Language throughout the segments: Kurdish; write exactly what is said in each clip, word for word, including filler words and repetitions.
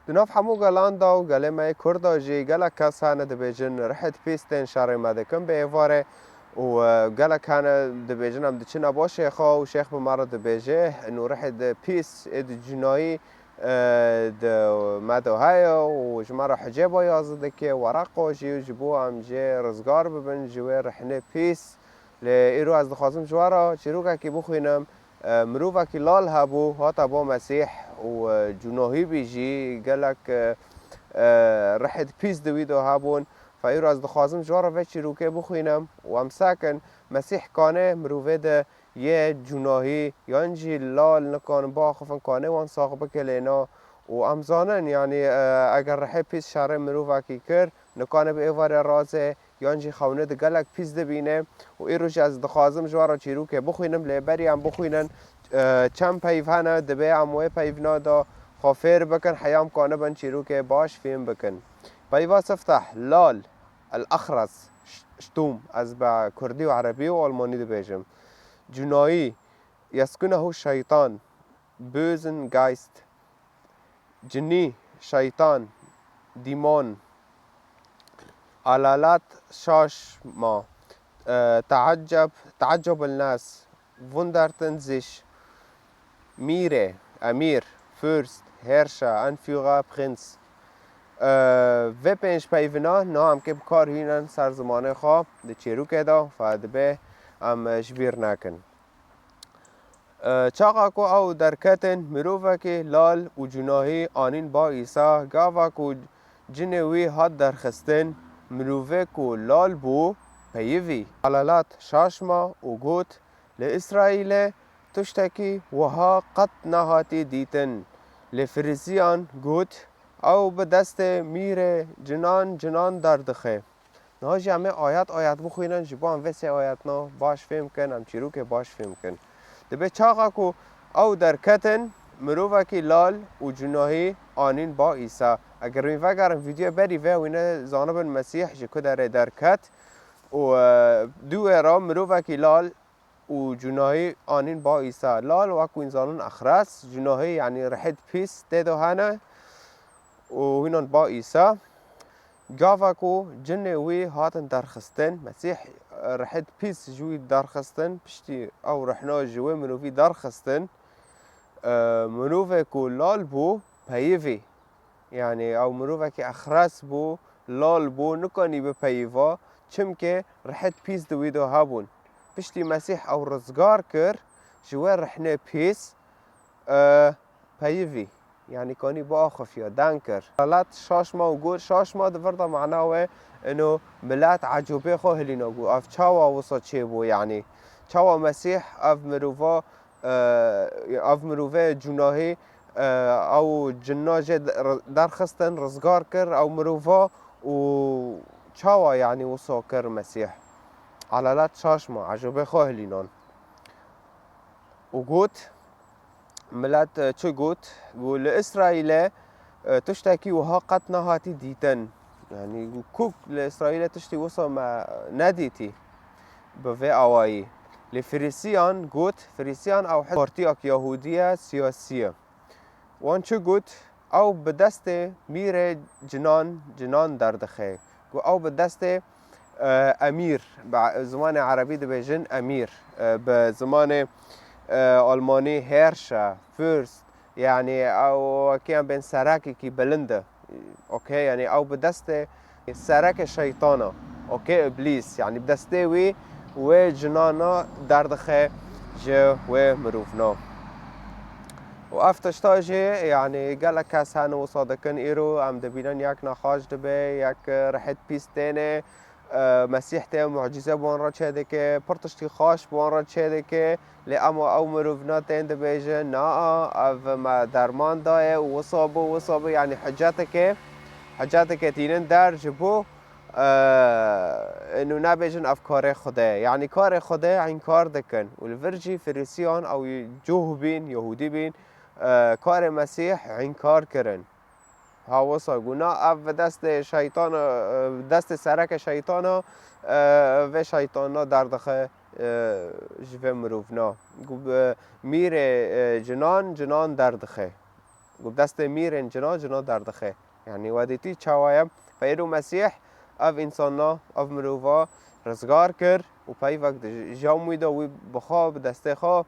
Di nav hemû gelan de û gelê me yê Kurda jî gelek kes hene dibêjin, rihêt pîs tên şerê me dikin bi êvarê û, e, gelek hene dibêjin, em diçin ebo şêxa û şêx bi me re dibêje, ino rihêt pîs ê di cunayî, e, di me de heye û ji me re hicêba yazî dike, wereqa jî ji bo em jê rizgar bibin ji wê rihnê pîs. Lê îro ez dixwazim ji we re çîrokekî bixwînim. E, mirovekî lal hebû, hate bo Mesîh û, e, cunahî bî jî, gelek, e, e, rihêt pîs di wî de hebûn. Fe îro ez dixwazim ji we re vê çîrokê bixwînim û em sekin Mesîh kanê mirovê de yê cunahî yan jî lal nikanin biaxifin, kanê wan sax bike lê na. Û em zanin, yanî, e, eger rihê pîs şerê mirovekî kir, nikane bi êvarê razê, yan jî xewnê di gelek pîs dibîne û îro jî ez dixwazim ji we re çîrokê bixwînim, lê berî em bixwînin, e, çend peyv hene, dibê em wê peyvna de xwe fêr bikin, heya em kanibin çîrokê baş fêm bikin. Peyva sifteh, lal, el-exres, ş-, ştûm, ez bi kurdî û erebî û almanî dibêjim. Cunayî, yeskunehu şeytan, bösen Geist. Cinî, şeytan, dîmon. Alalat, şaşma. E, teacceb, teaccobul nas, wunderten sich. Mîrê, emîr, Fürst, Herrscher, Anführer, Prinz. E, vê pênc peyvina niha em kê bi kar hînin ser zimanê xwe di çêrokê de, fe dibe em ji bîr nekin. E, çaxa ku ew derketin, mirovekî lal û cunahî anîn ba Îsa, gava ku cinê wî hat derxistin, mirovê ku lal bû, peyivî. Alalat şaşma û got, Li Îsraîlê tiştekî wiha qet nehatî dîtin. Lê Firîsiyan got, Ew bi destê mîrê cinan cinan derdixe. Niha jî em ê ayet ayet bixwînin, ji bo em vê sê ayetna baş fêm kin, em çîrokê baş fêm kin. Dibê çaxa ku ew derketin, mirovekî lal û cunahî anîn ba Îsa. Eger wî vegerin vîdyoya berî ve, wî ne zanibin Mesîh ji ku derê derket. Û, e, dû wê re mirovekî lal û cunahî anîn ba Îsa. Lal wek wîn zanin exres, cunahî, yanî rihêt pîs tê de hene û hînan ba Îsa. Gava ku cinê wî hatin derxistin, Mesîh, e, rihêt pîs ji wî derxistin, piştî ew rihna ji wê mirovî derxistin, e, mirovê ku lal bû, peyivî. Yanî ew mirovekî exres bû, lal bû, nikanî bipeyiva, çimkê rihêt pîs di wî de hebûn. Piştî Mesîh ew rizgar kir, ji wê rihnê pîs, e, peyivî. Yanî kanî biaxifiya, deng kir. Alalat şaşma û got, şaşma di vir de mana wê, ino milet ecûbê xwe hilîna, got, ev çawa wisa çêbû, yanî çawa Mesîh ev mirova, e, ev mirovê cunahî, e, ew cinna jê de-, derxistin, rizgar kir ew mirova û çawa, yanî wisa kir Mesîh? Alalat şaşma, ecûbê xwe hilînan. Û got, milet, e, çi got? Got, li Îsraîlê, e, tiştekî wiha qet nehatî dîtin. Yanî ku li Îsraîlê tiştî wisa me nedîtî bi vê awayî. Lê Firîsiyan got, Firîsiyan ew hizb partiyak Yahûdî ye, siyasî ye. Wan çi got? Ew bi destê mîrê cinan, cinan derdixe. Ku ew bi destê, e, emîr, bi zimanê erebî dibêjin emîr, e, bi zimanê, e, almanî Herrscher, Fürst, yanî ew wekî em bên serekekî bilind e. Okey, yanî ew bi destê serekê şeytana, okey, îblîs, yanî bi destê wî wê cinana derdixe ji wê mirovna. Û ev tişta jî, yanî gelek kes hene wisa dikin, îro em dibînin yek nexweş dibe, yek rihêt pîs têne, e, Mesîh tê mucîze bi wan re çêdike, pir tiştî xweş bi wan re çêdike, lê ema ew mirovna tên dibêjin, na, ev me derman daye û wisa bû, wisa bû, yanî hiceteke, hiceteke tînin der ji bo, e, ino nebêjin ev karê Xwedê ye. Yanî karê Xwedê înkar dikin û li vir jî Firîsiyan ew cuh bîn, Yahûdî bîn, e, karê Mesîh înkar kirin. Ha wisa got, na, ev bi destê şeytana, e, destê sereke şeytana, e, vê şeytana derdixe, e, ji vê mirovna. Got, bi mîrê, e, cinan, cinan derdixe. Ku bi destê mîrên cina, cina derdixe. Yanî we dîtî çawa ye? Fe îro Mesîh ev însana, ev mirova rizgar kir û peyvek di jam wî de wî bi xwe, bi destê xwe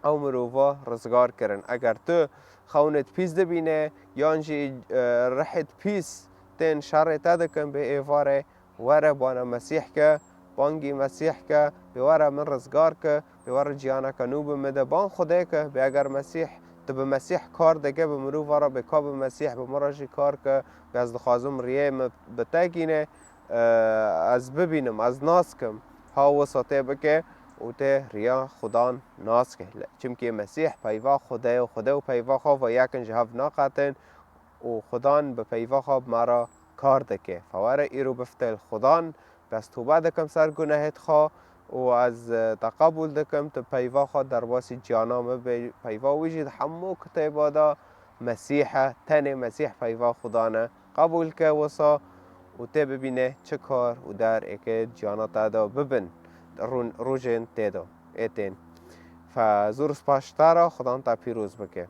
ew mirova rizgar kirin. Eger tu xewnêt pîs dibîne yan jî, e, rihêt pîs tên şerê te dikin, bê êvarê were bana Mesîh ke, bangî Mesîh ke, bê were min rizgar ke, bê were ciyaneke nû bi min de, ban Xwedê ke, bê eger Mesîh, tu bi Mesîh kar dike, bi mirova re bê ka bi Mesîh, bi min re jî kar ke, bê ez dixwazim riyê min bi te gîne, e, ez bibînim, ez nas kim. Ha wisa tê bike û tê riya Xudan nas ke. Çimkî Mesîh peyva Xwedê ye û Xwedê û peyva xwe ve yekin ji hev naqetin û Xudan bi peyva xwe bi me re kar dike. Fe were îro bifte li Xudan, bes tobe dikim ser gunehêt xwe û ez, e, te qebûl dikim, tu peyva xwe derbasî ciyana min bê, peyva wî jî di hemû kitêba de Mesîh e, tenê Mesîh peyva Xudan e. Qebûl ke wisa û tê bibîne çi kar û der êke ciyana te de bibin, rûn-, rojên tê de ê tên. Fe zor spas ji te re, Xudan te pîroz bike.